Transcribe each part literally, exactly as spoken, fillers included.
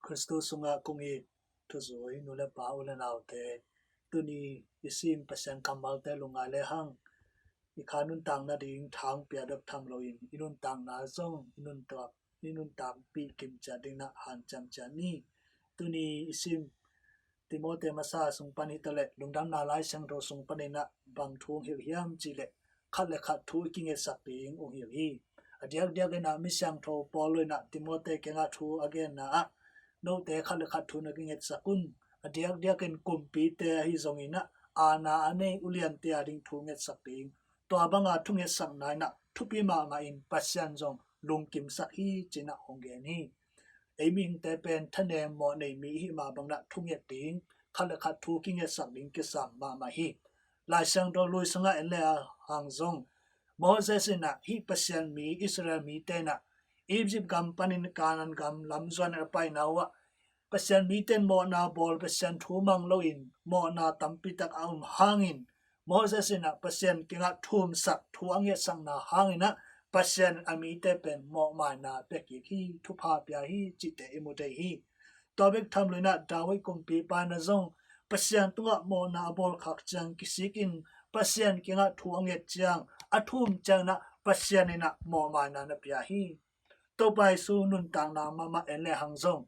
Khristu sungah kong it thuzui nu le pa, u le naute, tuni i sim Pasian kammalte lungngai lehang, i kha nuntak nading thang pia bek tham loin, i nuntakna zong i nuntak, i nuntakpih kim ciat dingin ah hanciam ciat ni. Tuni i sim Timote masa sung pan hi taleh, Lungdamna Lai Siangtho sung panin ah bang thu hong hilh hiam cih leh, khat le khat thu i kingetsak ding hong hilh hi. A diakdiakin ah mi siangtho Paul in ah Timote kiangah thu a genna ah, note khat le khat thu na kingetsak un. A diakdiakin kumpite ahi zongin ah, aana a nei uliante a ding thu ngetsak ding, tua banga thungetsakna in ah thupi mahmah in Pasian zong lungkimsak hi, ci-in ah hong gen hi. Ei mihingte pen thanem mawhnei mi i hih mah bangin ah thunget ding, khat le khat thu kingetsak ding kisam mahmah hi. Lai Siangtho Lui sungah en lehang zong, Moses in ah hih Pasian mi, Israel mite in ah Egypt gam panin Kanaan gam lam zuan a paina uh ah, Pasian mite in mawhna bawl, Pasian thu mang loin mawhna tampi tak a um hangin, Moses in ah Pasian kiangah thumsak thu a ngetsakna hangin ah, Pasian in a mite pen mawhmaina pia kik hi, thupha pia hi, cihte i mu thei hi. Tua bek tham loin ah David kumpipa in ah zong Pasian tungah mawhna a bawl khak ciang kisikin, Pasian kiangah thu a nget ciang, a thum ciangin ah Pasian in ah mawhmaina na pia hi. Topa Jesu nuntakna mahmah en lehang zong,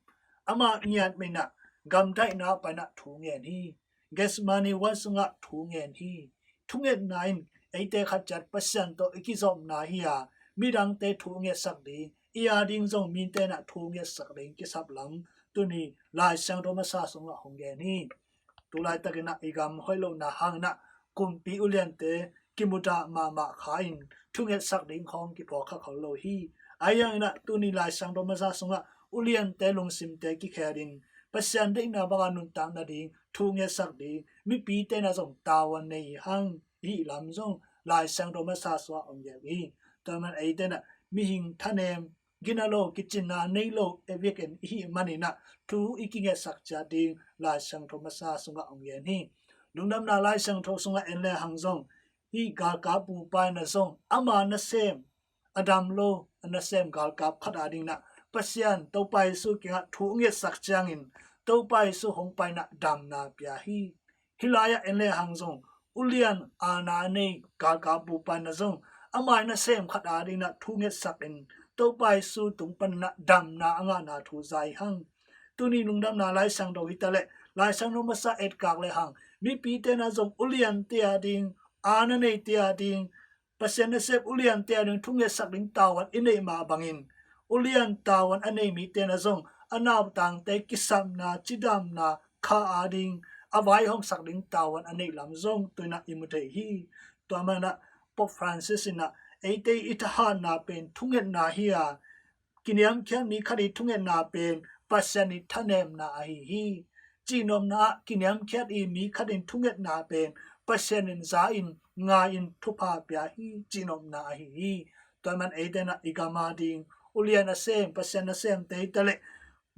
amah ngiat mah in ah gamdaihna panin ah thu ngen hi. Gethsemane huan sungah thu ngen hi. Thungetna in eite khat ciat Pasian tawh i kizopna hi a, midangte thu ngetsak ding, i a ding zong mite in ah thu ngetsak ding kisap lam, tuni Lai Siangtho masa sungah hong gen hi. Tu laitakin ah i gam hoih lohna hangin ah kumpi uliante kimudah mahmah kha in, thungetsak ding khawng kiphawk kha khol lo hi. Ahi hangin ah tuni Lai Siangtho masa sungah uliante lungsimte kikhel in, Pasian deihna banga nuntak nading thu ngetsak ding mipite in ah zong tavuan nei hang, hih lam zong Lai Siangtho masa sungah hong gen hi. Tua man eite in ah mihing thanem, gina lo, kicinna nei lo, ei vekin i hih manin ah thu i kingetsak ciat ding Lai Siangtho masa sungah hong gen hi. Lungdamna Lai Siangtho sungah en lehang zong, hih galkap bupa in ah zong ama nasem, a dam lo, a nasem galkap khat a dingin ah Pasian Topa Jesu kiangah thu ngetsak ciangin, Topa Jesu hong pai in ah damna pia hi. Hih lai-ah en lehang zong, ulian aana a nei galkap bupa in ah zong, ama nasem khat a dingin ah thu ngetsak in, Topa Jesu tung panin ah damna a ngahna thu za hi hang. Tuni Lungdamna Lai Siangtho hi taleh, Lai Siangtho masa etkak lehang, mipite in ah zong uliante a ding, aana neite a ding, Pasian nasem uliante a ding thu ngetsak ding tavuan i neih mah bangin, ulian tavuan a nei mite in ah zong a nautangte kisapna, cidamna, kha a ding, a vaihawmsak ding tavuan a neih lam zong tu-in ah i mu thei hi. Tua man ah Pope Francis in ah eite i thahatna pen thungetna hi a, kiniamkhiat mi khat i thungetna pen Pasian i thanemna ahi hi. Cihnopna ah kiniamkhiat i mi khat in thungetna pen Pasian in za in, ngai in, thupha pia hi, cihnopna ahi hi. Tua man eite in ah i gam a ding ulian a sem, Pasian nasemte hi taleh,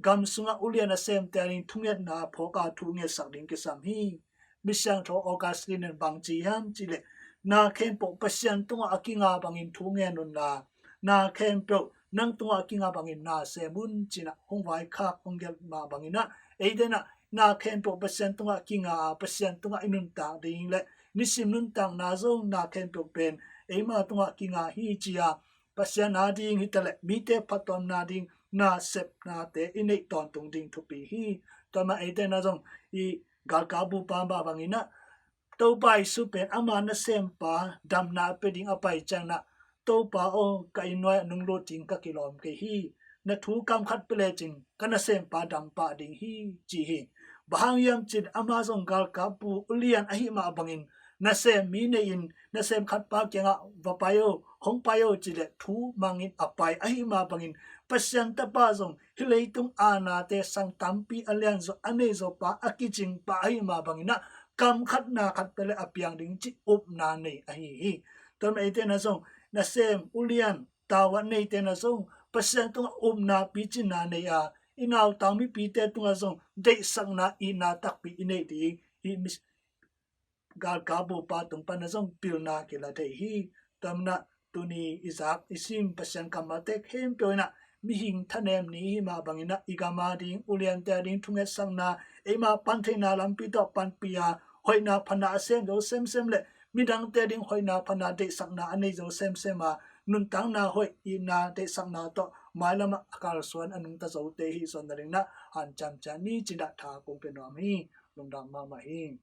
gam sungah ulian a semte a ding thungetna phawk a thu ngetsak ding kisam hi. Mi siangtho Augustine in bang ci hiam cih leh, na khempeuh Pasian tungah a kinga bangin thu ngen unla, na khempeuh nang tungah a kinga bangin na sem un, ci-in ah hong vaikhak, hong gelh mah bangin ah, eite in ah na khempeuh Pasian tungah kinga a, Pasian tungah i nuntak ding leh nisim nuntakna zong na khempeuh pen eima tungah kinga hi, ci a, Pasian a ding hi taleh mite phattuamna ding nasepnate i neih tawntung ding thupi hi. Tua man eite in ah zong, i galkap bupa mah bangin ah, Topa Jesu pen ama nasempa damna a pia ding a pai ciangin ah, Topa aw, ka inn nuai-ah nong lut ding ka kilawm kei hi. Na thu kam khat pia lecin ka nasempa dam pah ding hi, ci hi. Bang hang hiam cih leh ama zong galkap bu ulian ahih mah bangin, nasem mi nei in, nasem khatpa kiangah va pai o, hong pai o, cih leh thu mang in a pai ahih mah bangin, Pasian Tapa zong hih leitung aanate sang tampi a lianzaw, a neizaw pa, a kicing pa ahih mah bangin ah, kam khat na khat pia leh a piang ding cih upna nei ahi hi. Tua man eite in ah zong, nasem ulian tavuan neite in ah zong Pasian tungah upna, picinna nei a, i nautang mipite tungah zong deihsakna, itna takpi i neih ding, hih mi galkap bupa tung pan ah zong pilna kila thei hi. Tua man ah tuni i zak i sim Pasian kammalte khempeuh in ah mihing thanem ni hi mah bangin ah i gam ading uliante ading thungetsakna, eima pantheihna lampi tawh panpih a, hoihna phatna a sem zo semsem le midangte ading hoihna phatna deihsakna a nei zo semsem a, nuntakna hoih itna deihsakna tawh mailamah a kalsuan a nungta zote hi zawh nadingin ah hanciam ciat ni ci-in ah tha kong pia nuam hi. Lungdam mahmah hi.